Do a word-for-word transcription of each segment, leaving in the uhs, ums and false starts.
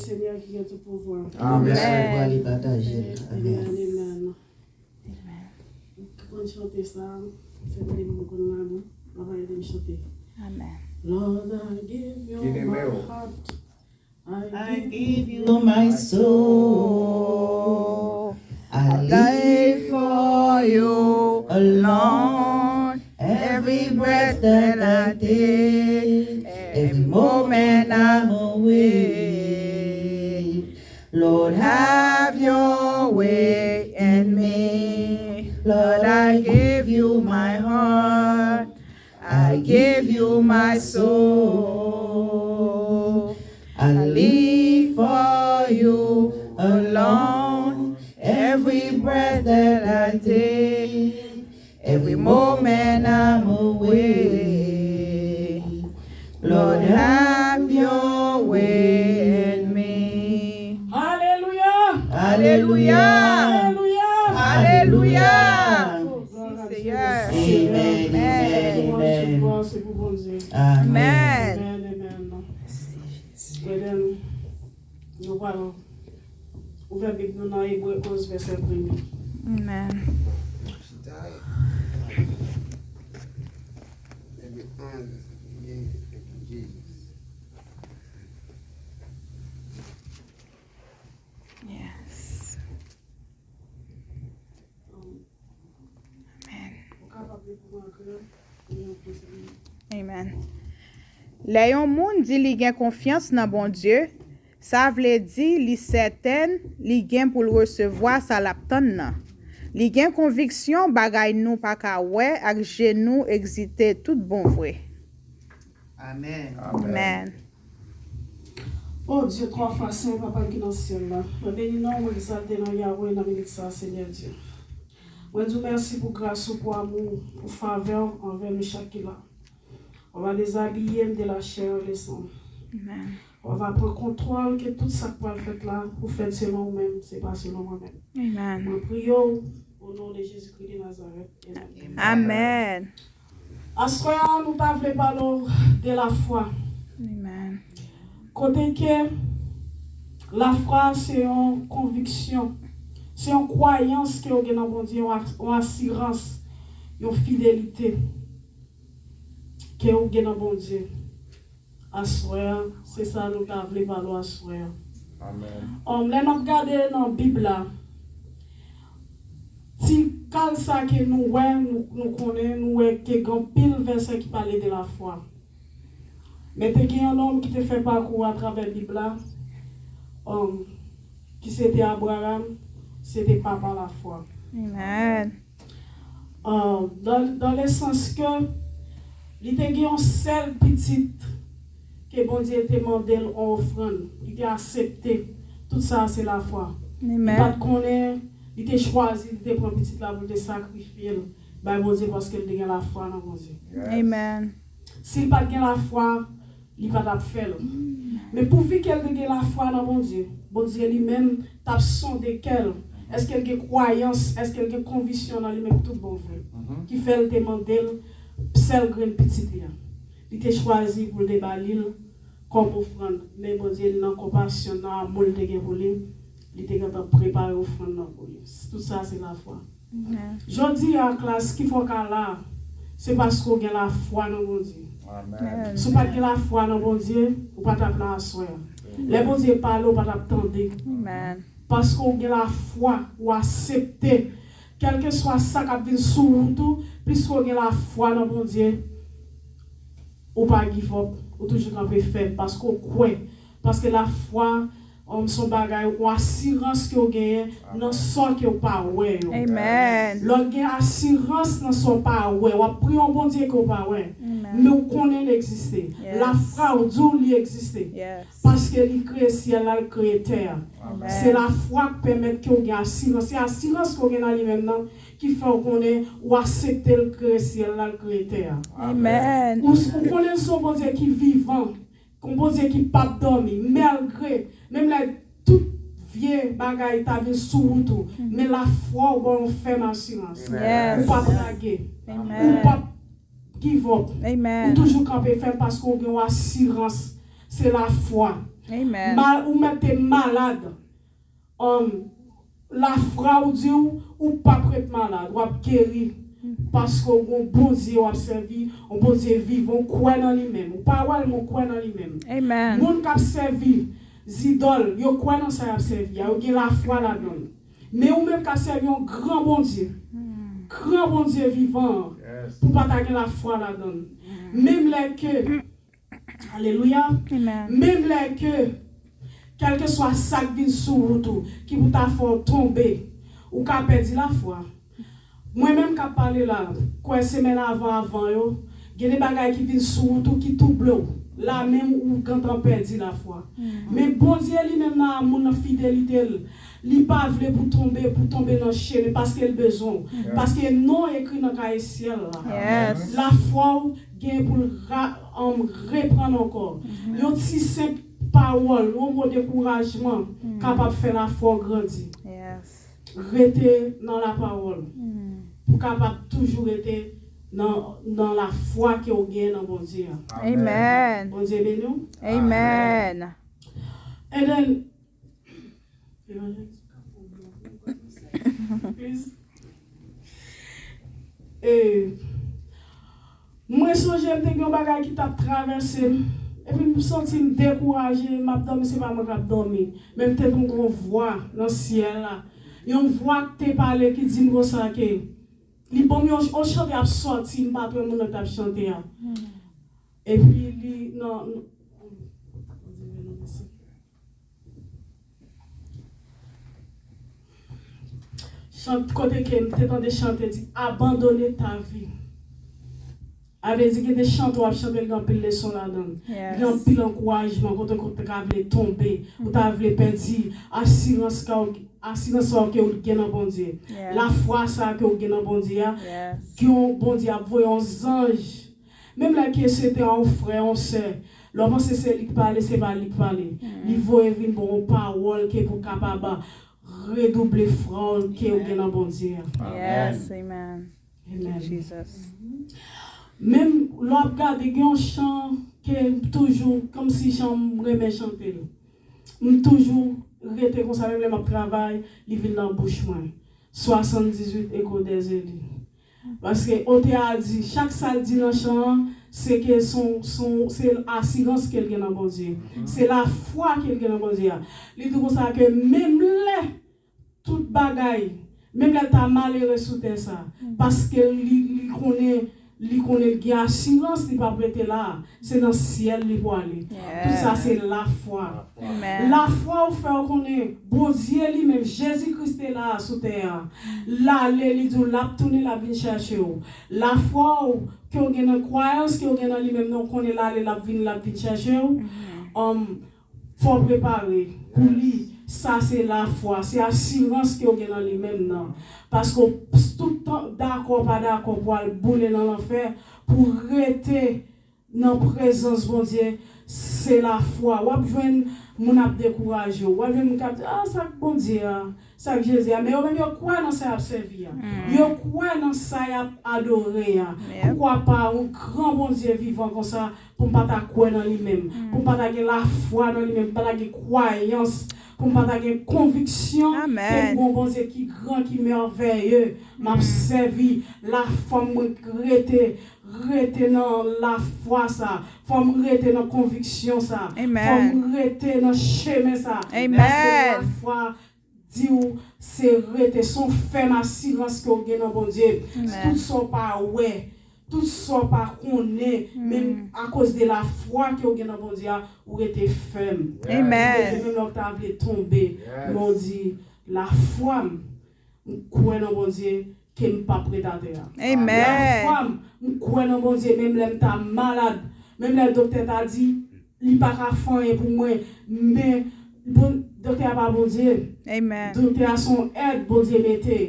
Senyè ki gen tout pouvwa. Amen. Amen. Amen. Amen. Amen. Amen. Ou konn chante sa, se mwen menm mwen konn la, non. Papa ede m chante. Amen. Lord, I give you my heart. I give you my soul. I live for you alone. Every breath that I take, every moment I'm awake. Lord, have your way in me. Lord, I give you my heart. I give you my soul. I live for you alone. Every breath that I take, every moment I'm awake. Lord, have your way in me. Alelouya! Alelouya! Alelouya! Alelouya! Oh, glwa a Dye. Mèsi, Senyè. Amen, amen, amen. Glwa se pou Bondye. Amen. Amen, amen. Mèsi, Jezi. Bredèm, nou pral ouvè Bib nou nan Ebre onz, vèsè premye. Amen. Ebre onz, vèsè premye. Thank you, Jesus. Yes. Amen. Amen. Lè yon moun di li gen konfyans nan Bondye, sa vle di li sèten li gen pou l resevwa sa l ap tann nan. Li gen konviksyon bagay nou pa ka wè ak je nou egziste tout bon vre. Amen. Amen. Amen. O Dye twa fwa sen, Papa n ki nan syèl la, mwen beni non w, mwen egzalte non w, Yahweh, nan minit sa a, Senyè Dye. Mwen di w mèsi pou gras ou, pou amou w, pou favè w anvè nou chak ki la. On va déshabiller m de la chair et le sang. Amen. On va pran kontwòl ke tout sa k pral fèt la, pou fèt selon ou menm, se pa selon mwen menm. Amen. Mwen priye w, o non de Jezikri de Nazarèt. Amen. Amen. Aswè a, nou ta vle pale w de lafwa. Amen. Kote ke lafwa se yon konviksyon, se yon kwayans ke w gen nan Bondye, yon as-, yon asirans, yon fidelite ke w gen nan Bondye. Aswè a, se sa nou ta vle pale w aswè a. Amen. Lè n ap gade nan Bib la, ti kal sa ke nou wè, nou, nou konnen, nou wè ke gen anpil vèsè ki pale de lafwa. Men te gen yon nonm ki te fè pakou atravè Bib la, um, ki se te Abraram, se te papa lafwa. Amen. Uh, dans, dans le sens que li te gen yon sèl pitit ke Bondye te mande l yon ofrann, li te aksepte. Tout sa se lafwa. Amen. Li pa t konnen, li te chwazi, li te pran pitit la pou l te sakrifye l bay Bondye paske l te gen lafwa nan Bondye. Amen. Si l pa t gen lafwa, li pa t ap fè l. Men pouvi ke l te gen lafwa nan Bondye, Bondye li menm t ap sonde kè l. Èske l gen kwayans, èske l gen konviksyon nan li menm tout bon vre? Ki fè l te mande l sèl grenn pitit li a. Li te chwazi pou l te ba li l kòm ofrann. Men Bondye nan konpasyon, nan amou l te gen pou li, li te gentan prepare ofrann nan pou li. Tout sa se lafwa. Amen. Jodi a, klas, ki fè w ka la, se paske w gen lafwa nan Bondye. Amen. Si w pa t gen lafwa nan Bondye, ou pa t ap la aswè a. Lè Bondye pale, ou pa t ap tande. Amen. Paske w gen lafwa, ou aksepte. Kèlkeswa sa k ap vin sou wout ou, piske w gen lafwa nan Bondye, ou pa give up, ou toujou kanpe fèm, paske w kwè. Paske lafwa, um, se yon bagay, yon asirans ke w genyen nan sa ke w pa wè yo. Amen. Lè w gen asirans nan sa w pa wè, w ap priye yon Bondye ke w pa wè, men w konnen l egziste. Lafwa w di w li egziste. Paske li kreye syèl la, l kreye tè a. Amen. Se lafwa k pèmèt ke w gen asirans. Se asirans ke w gen nan li menm nan ki fè w konnen ou aksepte l kreye syèl la, l kreye tè a. Amen. Ou, ou konnen se yon Bondye ki vivan, yon Bondye ki p ap dòmi, malgre, menm lè tout vye bagay ta vin sou wout ou, men lafwa w ba w yon fèm asirans. Amen. Ou p ap lage. Amen. Ou p ap give up. Amen. Ou toujou kanpe fèm paske w gen yon asirans. Se lafwa. Amen. Mal, ou mèt te malad. Um, lafwa ou di w, ou p ap ret malad, w ap geri. Paske w gon Bondye w ap sèvi, yon Bondye vivan, w kwè nan li menm. Ou pa wè l, men w kwè nan li menm. Amen. Moun k ap sèvi zidòl, yo kwè nan sa y ap sèvi a, yo gen lafwa ladan l. Men ou menm k ap sèvi yon gran Bondye, gran Bondye vivan an, pou w pa ta gen lafwa ladan l. Menm lè ke Alelouya. Amen. Menm lè ke, kèlkeswa sa k vin sou wout ou, ki pou ta fè w tonbe, ou ka pèdi lafwa. Mwen menm k ap pale la, kwè semèn avan avan yo, gen de bagay ki vin sou wout ou ki touble w. La menm ou gentan pèdi lafwa. Men Bondye li menm nan amour, nan fidelite l, li pa vle pou tonbe, pou tonbe nan chemen, paske l bezwen w. Paske non w ekri nan kaye syèl la. Yes. Lafwa w gen pou l ra- um, reprann ankò. Yon ti senp pawòl, yon mo dekourajman kapab fè lafwa w grandi. Yes. Rete nan lapawòl. Pou kapab toujou rete nan, nan lafwa ke w gen nan Bondye a. Amen. Bondye beni w. Amen. And then, Please. E, mwen sonje m te gen yon bagay ki t ap travèse m. Epi m santi m dekouraje, m ap dòmi, se pa mwen k ap dòmi. Men m te tankou yon vwa nan syèl la. Yon vwa k te pale, ki di m konsa ke li ban m yon, yon chante ap sòti, m pa t wè moun nan t ap chante a. Epi li, nan, nan, Chant kote ke m te tande chante di, abandonner ta vie. A vle di gen de chante w ap chante, l gen anpil leson ladan l. Yes. Gen anpil ankourajman, kote, kote ka vle tonbe, ou ta vle pèdi asirans ka w, asirans sa w ke w gen nan Bondye. Yes. Lafwa sa ke w gen nan Bondye a, yes, gen yon Bondye ap voye yon zanj. Menm lè ke se te yon frè, yon sè, lè w panse se li k pale, se pa li k pale. Li voye vin bon yon pawòl ke pou kapab redouble fwa w ke w gen nan Bondye a. Yes, amen. Amen. Jesus. Menm lè w ap gade, gen yon chan ke m toujou, kòmsi jan m renmen chante l. M toujou rete konsa, menm lè m ap travay, li vin nan bouch mwen. Soixante-dix-huit échos des élus. Paske otè a di, chak sa l di nan chan an, se ke son, son, se asirans ke l gen nan Bondye. Se lafwa ke l gen nan Bondye a. Li di konsa ke menm lè tout bagay, menm lè l ta malere sou tè sa, paske li, li konnen, li konnen l gen asirans, li p ap rete la. Se nan syèl li pwale. Tout sa se lafwa. Amen. Lafwa w fè w konnen Bondye li menm, Jezi Kris te la a sou tè a. L ale, li di w l ap tounen, l ap vin chèche w. Lafwa w ke w gen nan kwayans ke w gen nan li menm nan, w konnen l ale, l ap vin, l ap vin chèche w. Um, fò w prepare pou li. Sa se lafwa, se asirans ke w gen nan li menm nan. Paske w tout tan, dakò pa dakò, pou al boule nan lanfè, pou rete nan prezans Bondye, se lafwa. W ap jwenn moun ap dekouraje w. W ap jwenn moun k ap di, ah, sa k Bondye a, sa k Jezi a. Men yo menm yo kwè nan sa y ap sèvi a. Yo kwè nan sa y ap adore a. Poukwa pa yon gran Bondye vivan konsa, pou m pa ta kwè nan li menm, pou m pa ta gen lafwa nan li menm, pou m pa ta gen kwayans, pou m pa ta gen konviksyon ke m gon Bondye ki gran, ki mèvèye, m ap sèvi. Lafwa mwen rete rete nan lafwa sa, fò m rete nan konviksyon sa, fò m rete nan chemen sa. Paske lafwa di w se rete, se yon fèm asirans ke w gen nan Bondye. Tout sa w pa wè, tout sa w pa konnen, men akoz de lafwa ke w gen nan Bondye a, ou rete fèm. Ou rete menm lè w ta vle tonbe, men w di, lafwa m, m kwè nan Bondye ke m p ap ret atè a. Lafwa m, m kwè nan Bondye, menm lè m ta malad, menm lè doktè ta di, li pa ka fè anyen pou mwen, men bon, doktè a pa Bondye. Doktè a se yon èd Bondye mete.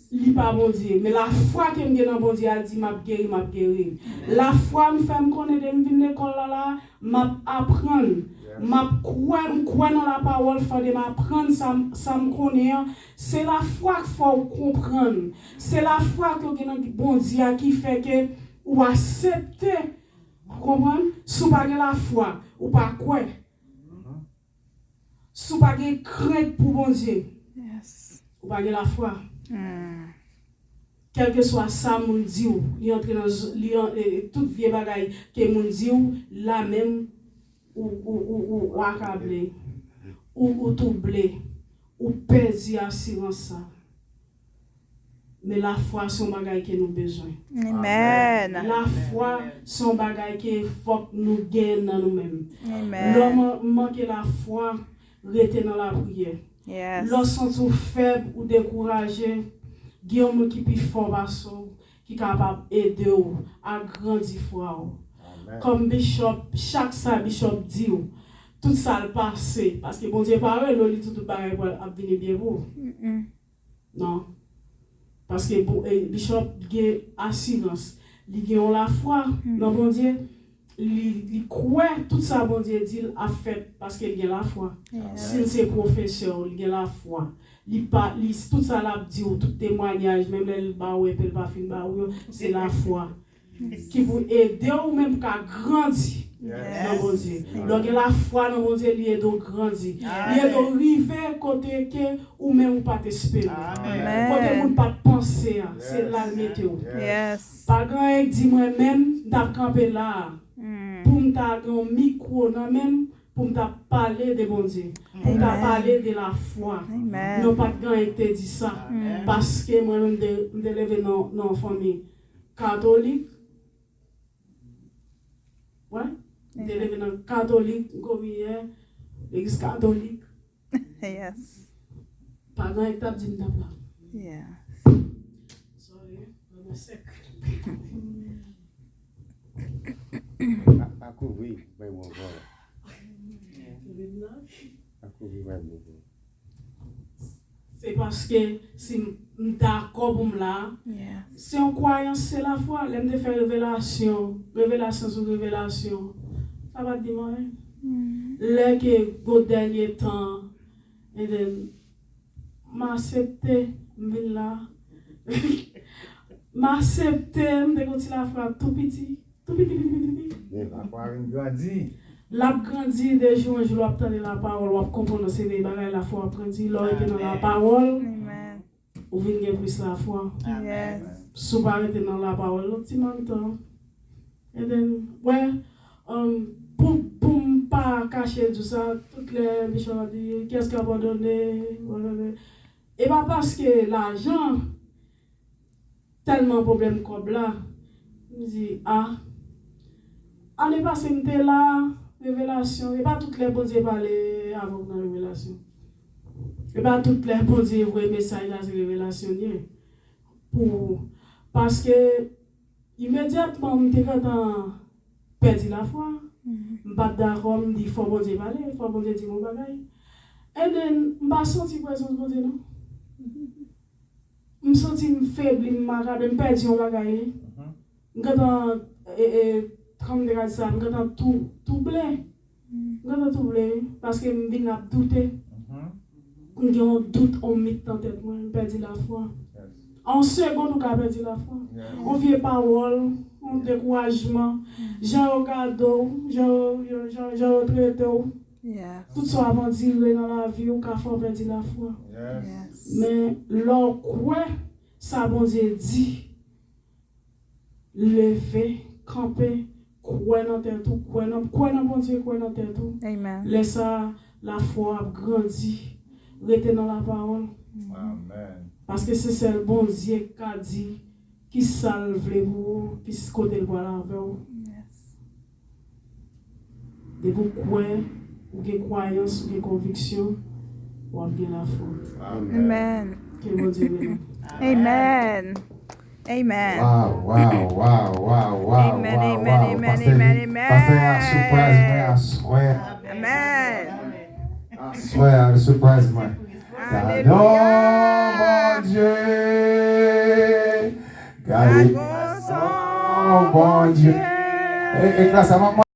Li pa Bondye. Men lafwa ke m gen nan Bondye a di, m ap geri, m ap geri. Lafwa m fè m konnen depi m vin lekòl la, la, m ap aprann. M ap kwè, m kwè nan lapawòl, fò de m aprann sa, sa m konnen an. Se lafwa k fè w konprann. Se lafwa ke w gen nan Bondye a ki fè ke ou aksepte. Ou konprann? Si w pa gen lafwa, ou pa kwè. Si w pa gen krent pou Bondye, Yes. ou pa gen lafwa. Mm. Kèlkeswa sa moun di w, li antre nan z- li an, e, e, tout vye bagay ke moun di w, la menm ou, ou, ou, ou, ou akable, ou, ou twouble, ou pèdi asirans sa. Men lafwa se yon bagay ke nou bezwen. Amen. Lafwa se yon bagay ke fòk nou gen nan nou menm. Lè w Amen. man- manke lafwa, rete nan lapriyè. Yes. Lè w santi w fèb ou dekouraje, gen yon moun ki pi fò pase w, ki kapab ede w agrandi fwa w. Amen. Kòm bishop, chak sa bishop di w, tout sa l pase, paske Bondye pa rele w, li di w tout bagay pral ap vini byen pou ou. Mm-mm. Non. Paske bon, e, bishop gen asirans. Li gen yon lafwa nan Bondye. Li, li kwè tout sa Bondye di l ap fèt paske l gen lafwa. Yes. Si l se pwofesè w, li gen lafwa. Li pa, li, tout sa l ap di w, tout temwanyaj, menm lè l ba w epi l pa fin ba w yo, se lafwa. Ki pou ede w menm ka grandi nan Yes. Bondye. Lè w gen lafwa nan Bondye, li ede w grandi. Li ede w rive kote ke ou menm ou pa t espere. Amen. Kote moun pa t panse a, se la l mete w. Yes. Pa gen anyen k di mwen menm, m t ap kanpe la a. Mm. Pou m ta gen yon mikwo nan men m, pou m ta pale de Bondye, pou m ta Amen. Pale de lafwa. Amen. Non, pa t gen anyen ki te di sa. Mm. Paske mwen menm, m te, m te leve nan, nan yon fanmi katolik. Wè, m te leve nan katolik, m konbyen, legliz katolik. Yes. Pa gen anyen ki t ap di m t ap la. Yeah. Sorry, mwen sèk. Pa, pa kouvri, bay bon van. Pa kouvri, bay bon van. Se paske si m, m dakò pou m la, Yeah. se yon kwayans, se lafwa. Lè m te fè revelasyon, revelasyon sou revelasyon, sa pa t di m anyen. Mm. Lè ke gwo dènye tan, and then, m aksepte, m vin la. M aksepte, m te gen yon ti lafwa tou piti, tou piti, piti, piti, piti. Men lafwa vin grandi. L ap grandi de jou an jou, w ap tande lapawòl, w ap konprann se de bagay lafwa w ap grandi. Lè w rete nan lapawòl, Amen. ou vin gen plis lafwa. Yes. Si w pa rete nan lapawòl, lòt ti mantan. And then, wè, um, pou, pou m pa kache di w sa, tout lè Bishop ap di, qu'est-ce qui abandonné, whatever. E pa paske lajan, tèlman pwoblèm kòb la, m di, a, ane pase m te la, revelasyon, e pa tout lè Bondye pale avè w nan revelasyon. E pa tout lè Bondye voye mesaj la, se revelasyon l ye. Pou, paske imedyatman m te gentan pèdi lafwa, m pa t dakò, m di fò Bondye pale, fò Bondye di m yon bagay. And then, m pa santi prezans Bondye non. M santi m febli, m akable, m pèdi yon bagay wi. M gentan, e, e, kòman m te ka di sa, m gentan tou, touble. M gentan touble wi, paske m vin ap doute. M gen yon dout, yon mit nan tèt mwen, m pèdi lafwa. An yon segond, ou ka pèdi lafwa. Yon vye pawòl, yon dekourajman, jan yo gade w, jan yo, yo, jan, jan yo trete w. Yeah. Tout sa w ap andire nan lavi w ka fè w pèdi lafwa. Yes. Men lè w kwè sa Bondye di, leve, kanpe, kwè nan tèt ou, kwè nan, kwè nan Bondye, kwè nan tèt ou. Amen. Lè sa, lafwa w ap grandi. Rete nan lapawòl. Amen. Paske se sèl Bondye k ka di ki sa l vle pou ou, ki s- kote l pral avè w. Yes. Depi w kwè, ou gen kwayans, ou gen konviksyon, w ap gen lafwa. Amen. Ke Bondye beni. Amen. Amen. Wow, wow, wow, wow, wow, Amen, wow, amen, wow. Amen, Pastè amen, Vic, amen. Pastè a surprise mwen aswè. Amen. Aswè a surprise mwen. Gadon Alelouya. Bondye. Gade Gadon son Bondye. E, e klas a manman.